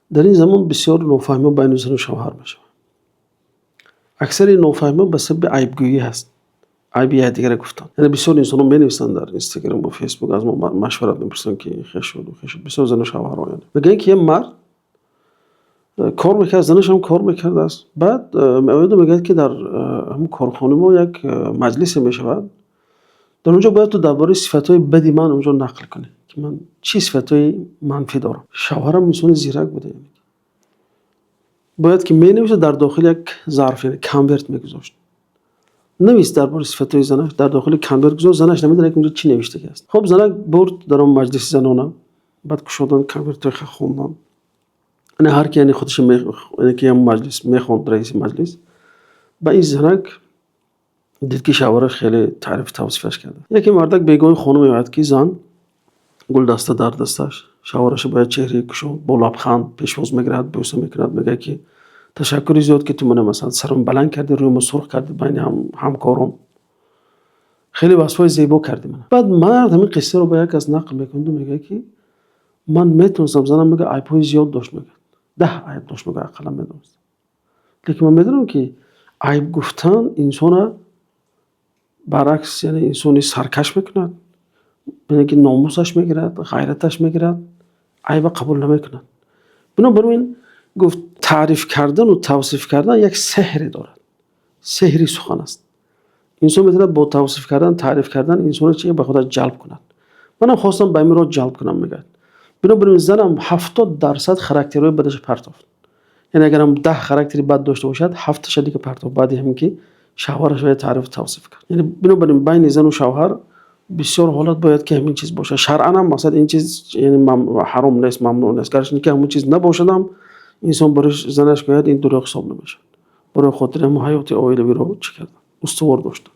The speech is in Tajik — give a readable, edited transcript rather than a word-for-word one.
Дар ин замон бисёр нофаҳмиҳо байни зану шавҳар мешавад. Аксари нофаҳмиҳо ба сабаби айбгӯӣ ҳаст. Айби якдигарро гуфтан. Яъне бисёр инсонҳо менависанд дар Инстаграм ва Фейсбук, аз мо машварат мепурсанд, ки хеш шуд, хеш шуд. Бисёр зану шавҳарҳо яъне. Мегӯянд, ки як мард кор мекард, занаш ҳам кор мекардааст. Баъд меояду мегӯяд, ки дар ҳамон корхонаи мо як маҷлисе мешавад. Дар он ҷо бояд ту дар бораи сифатҳои бади ман он ҷо нақл кунӣ, ки ман чӣ сифатҳои манфӣ дорам. Шавҳарам инсони зирак буда. Бояд ки менависад, дар дохили як зарф, яъне конверт мегузошт. Навист дар бораи сифатҳои занаш, дар дохили конверт гузошт, занаш намедонад, ки онҷо чӣ навиштагиаст. Хоб, занак бурд дар он маҷлиси занона, баъд кушодан конвертҳои хондан. Яъне ҳар ки, яъне худашо, яъне ки ҳам маҷлис мехонд, раиси маҷлис. Ба ин занак дид, ки шавҳараш хеле таърифу тавсифаш карда. Яке мардак бегоҳи хона меояд, ки зан гулдаста дар дасташ, шавҳарашро ба як чеҳраи кушод, бо лабханд пешвоз мегирад, бӯса мекунад, мегӯяд, ки ташаккури зиёд, ки ту мана, масалан, сарам баланд кардӣ, рӯямро сурх кардӣ байни ҳамкорон. Хеле васфҳои зебо кардӣ мана. Баъд мард ҳамин қиссаро ба як кас нақл мекунаду мегӯяд, ки ман метавонистам, занам, мегӯяд, айбҳои зиёд дошт, мегӯяд. 10 айб дошт, мегӯяд, ақаллан медонистам. Лекин ман медонам, ки айб гуфтан инсона баръакс, яъне инсони саркаш мекунад, яъне ки номусаш мегирад, ғайраташ мегирад, айба қабул намекунад. Бинобар ин, гуфт, таъриф кардану тавсиф кардан як сеҳре дорад. Сеҳри сухан аст. Инсон метавонад бо тавсиф кардан, таъриф кардан инсонро чи ба худаш ҷалб кунад. Манам хостам ба ин роҳ ҷалб кунам, мегӯяд. Бинобар ин занам 70% характерҳои бадаша партофт. Яъне агарам 10 характери бад дошта бошад, ҳафташа дига партофт, баъди ҳамин ки шавҳараш вая таърифу тавсиф кард. Яъне бинобар ин байни зану шавҳар бисёр ҳолат бояд, ки ҳамин чиз бошад. Шаръан ҳам, масалан, ин чиз, яъне, ҳаром нест, мамнӯъ нест. Гарчанде ки ҳамон чиз набошадам, инсон барои занаш гӯяд, ин дурӯғ ҳисоб намешавад. Барои хотири ҳамон ҳаёти оилавиро чӣ кардан, устувор доштан.